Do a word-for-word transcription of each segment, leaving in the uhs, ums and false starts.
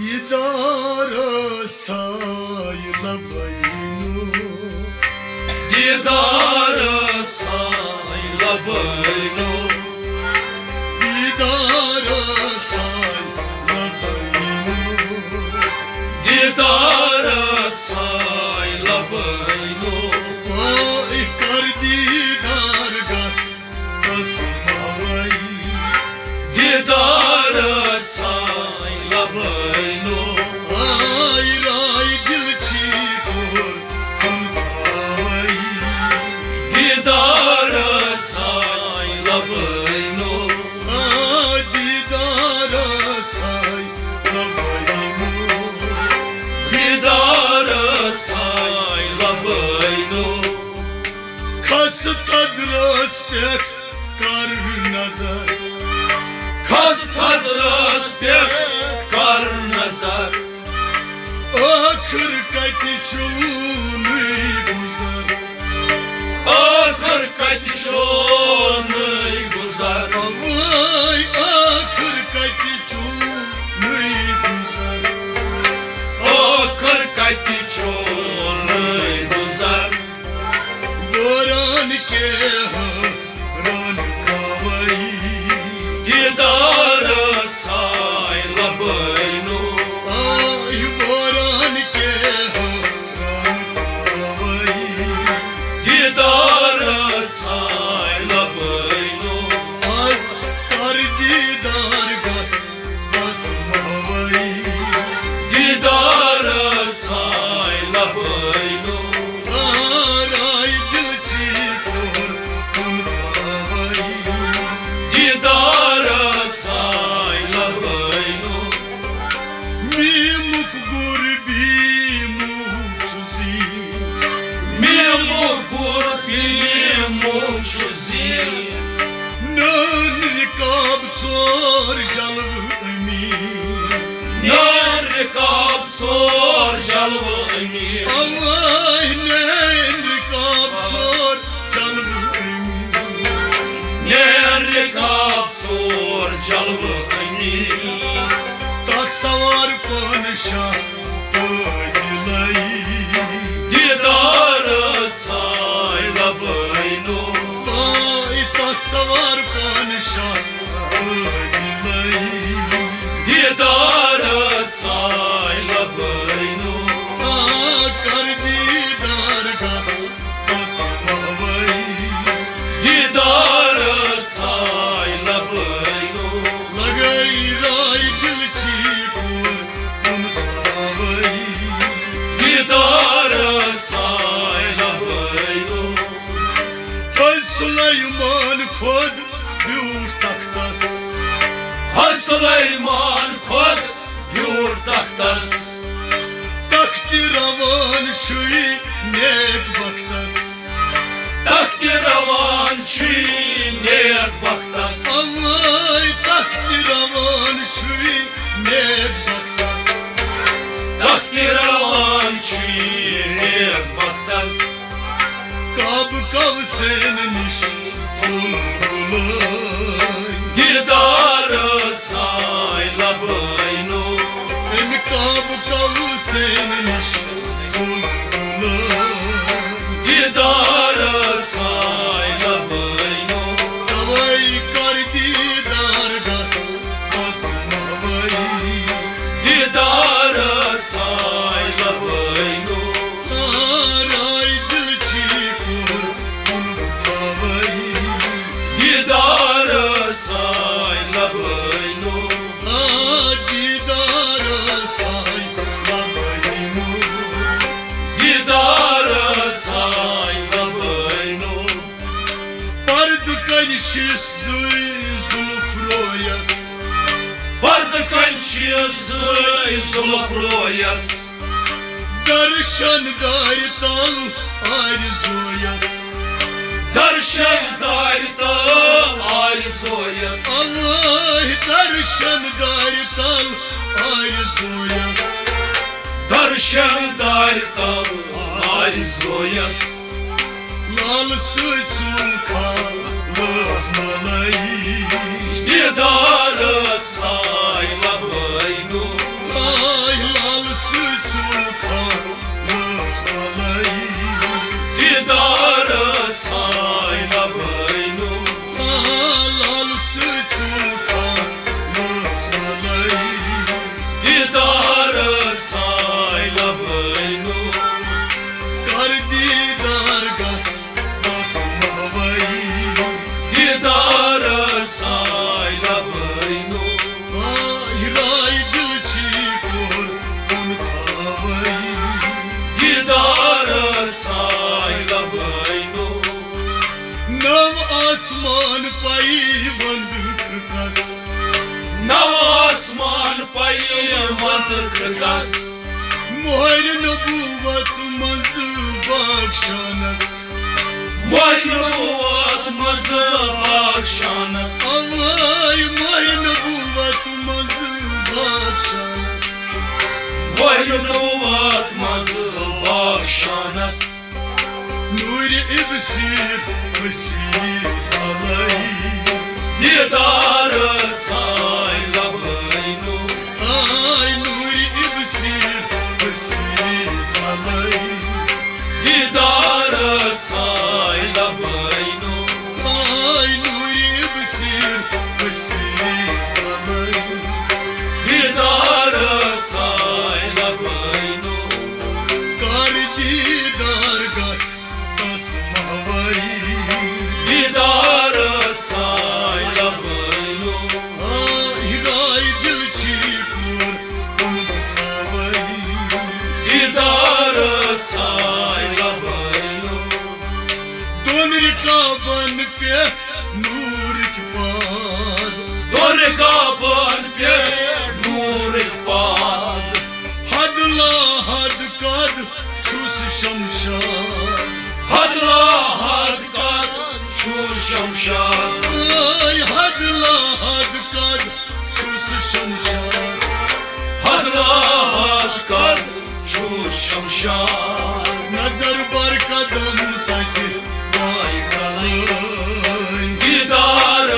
دیدارس آے لبینو، دیدارس آے لبینو، دیدارس آے لبینو، دیدارس آے لبینو۔ آے کر دیدار گژھ بس ہوٲیی، دیدارس آے لبینو۔ آے راے دل چھی کوٚر کُن تھاوٲیی، دیدارس آے لبینو۔ آ دیدارس آے لبینو، دیدارس آے لبینو۔ کھس تھزرس پٮ۪ٹھ کر نظر، کھس تھزرس پٮ۪ٹھ کر نظر۔ ٲخٕر کتہِ چھُنٕے گُزر، ٲخٕر کتہِ چھُنٕے گُزر۔ اوے ٲخٕر کتہِ چھُنٕے گُزر، ٲخٕر کتہِ چھُنٕے گُزر۔ وٲران کیٛاہ رن کوٲیی، دیدارس آے لبینو۔ آے وٲران کیٛاہ رن کوٲیی، دیدارس آے لبینو۔ از کر دیدار گژھ بس ہوٲیی، دیدارس آے لبینو۔ آے راے دل چھی کوٚر کُن تھاوٲیی، دیدارس آے لبینو۔ میٖمُک گُر بیٖمو چھُ زی، میٖمُک گُر بیٖمو چھُ زی۔ نٲنۍ رکاب ژور جلوٕ أمیٖن، نٲنۍ رکاب ژور جلوٕ أمیٖن۔ اوے نٲنۍ رکاب ژور جلوٕ أمیٖن، نٲنۍ رکاب ژور جلوٕ أمیٖن۔ تتھ سوار پن شاہ پٲدِلَے، دیدارس آے لبینو۔ آے تتھ سوار پن شاہ پٲدِلَے، دیدارس آے لبینو۔ آ کر دیدار گژھ بس ہوٲیی، دیدارس آے لبینو۔ لگٲے راے دل چھی کوٚر کُن تھاوٲیی، دیدارس آے لبینو۔ حض سلیمان کھوٚت بیوٗٹھ تختس، حض سلیمان کھوٚت بیوٗٹھ تختس۔ تخت روان چھُے نیک بختس، تخت روان چھُے نیک بختس۔ اوے تخت روان چھُے نیک بختس، تخت روان چھُے نیک بختس۔ کعبہٕ قوسین نِش پھوٚل بُلٲے، دیدارس آے لبینو۔ أمۍ کعبہٕ قوسین نِش پھوٚل بُلٲے، دیدارس آے لبینو۔ توے کر دیدار گژھ بس ہوٲیی، دیدارس آے لبینو۔ آ راے دل چھی کوٚر کُن تھاوٲیی، دیدارس آے لبینو۔ آ دیدارس آے لبینو، دیدارس آے لبینو۔ پردٕ کنۍ چھِ زٕے زُلف رویس، پردٕ کنۍ چھِ زٕے زُلف رویس۔ درشن دارِ تل آرزویس، درشن دارِ تل آرزویس۔ اوے درشن دارِ تل آرزویس، درشن دارِ تل آرزویس۔ لال سۭتۍ ژوٚل کھالس ملٲیی، دیدارس آے لبینو۔ کس۔ مہر نبوت منٛز باغ شانس۔ مہر نبوت منٛز باغ شانس۔ اوے مہر نبوت منٛز باغ شانس۔ مہر نبوت منٛز باغ شانس۔ نوٗرِ ابصیر پھٔسی ژلے۔ دیدار ژھاے لبے نوٗر۔ آے نوٗرِ ابصیر پھٔسی ژلے۔ دیدار ژھاے لبے نوٗر۔ آے نوٗرِ ابصیر پھٔسی ژلے۔ دیدار ژھاے لبے نوٗر۔ کر دیدار گژھ تس محوے۔ دیدار ژھاے لبے نوٗر۔ آ، ہداے دل چھی پور کُن بہٕ تھاوے۔ دیدار ژھاے لبے نوٗر۔ دۄن رکابن پٮ۪ٹھ نوٗرٕکۍ پاد۔ دۄن رکابن پٮ۪ٹھ نوٗرٕکۍ پاد۔ حد لا حد قد چھُس شمشاد۔ حد لا حد قد چھُس شمشاد۔ اے حد لا حد قد چھُس شمشاد۔ حد لا حد قد چھُس شمشاد۔ نظر بر قدم تتہِ وای کلٲے۔ دیدار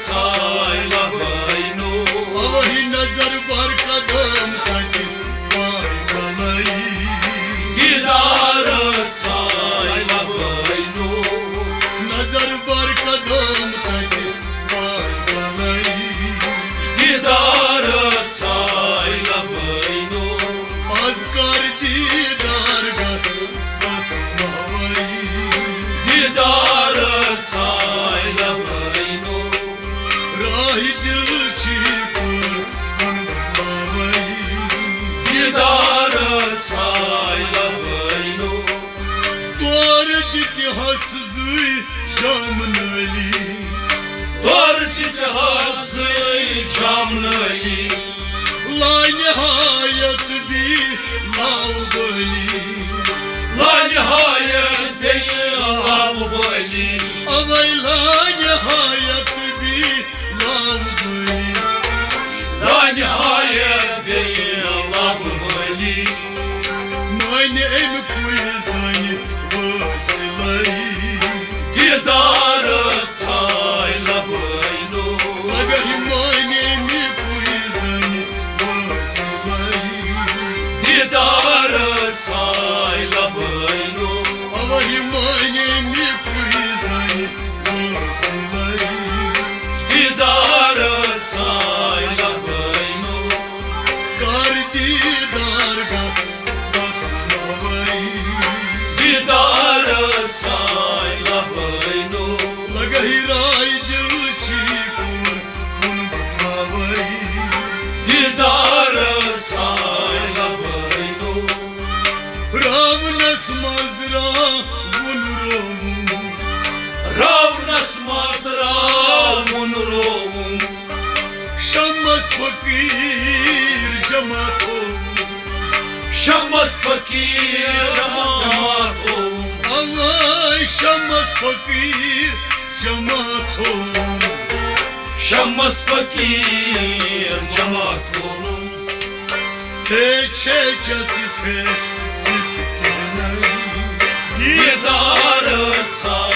ژھاے لبے نوٗر۔ اوہی نظر بر قدم تتہِ وای کلٲے۔ دیدار ژھاے لبے نوٗر۔ نظر بر قدم تتہِ وای کلٲے۔ دیدار ژھاے لبے نوٗر۔ از کر دیدار گژھ تس محوے۔ دیدار ژھاے لبے نوٗر۔ راہہِ دل چھی پور کُن بہٕ تھاوے۔ دیدار ژھاے لبے نوٗر۔ تورٕ تہِ تہِ ہس زٕے جام نٲلی۔ تورٕ تہِ تہِ ہس زٕے جام نٲلی۔ لانہایت بی لاوبٲلی۔ لانہایت بی لاوبٲلی۔ اوے لانہایت بی لاوبٲلی۔ لانہایت بی لاوبٲلی۔ مانہِ امہِ کُے زنہِ وٲصلے۔ دیدار ژھاے لبے نوٗر۔ لگہٕ مانہِ امہِ کُے زنہِ وٲصلے۔ دیدار ژھاے لبے نوٗر۔ اوہی مانہِ امہِ کُے زنہِ وٲصلے۔ دیدار ژھاے لبے نوٗر۔ کر دیدار گژھ تس محوے۔ دیدار ژھاے لبے نوٗر۔ لگہٕ راہہِ دل چھی پور کُن بہٕ تھاوے۔ دیدار ژھاے لبے نوٗر۔ راونس منٛز راوُن رووُن۔ راونس منٛز راوُن رووُن۔ شمس فقیٖر جمع تھووُن۔ شمس فقیٖر جمع، جمع تھووُن۔ اوے شمس فقیٖر جمع تھووُن۔ شمس فقیٖر جمع تھووُن۔ ہے چھے چس پھیش یِتھ کِنۍ۔ دیدار ژھاے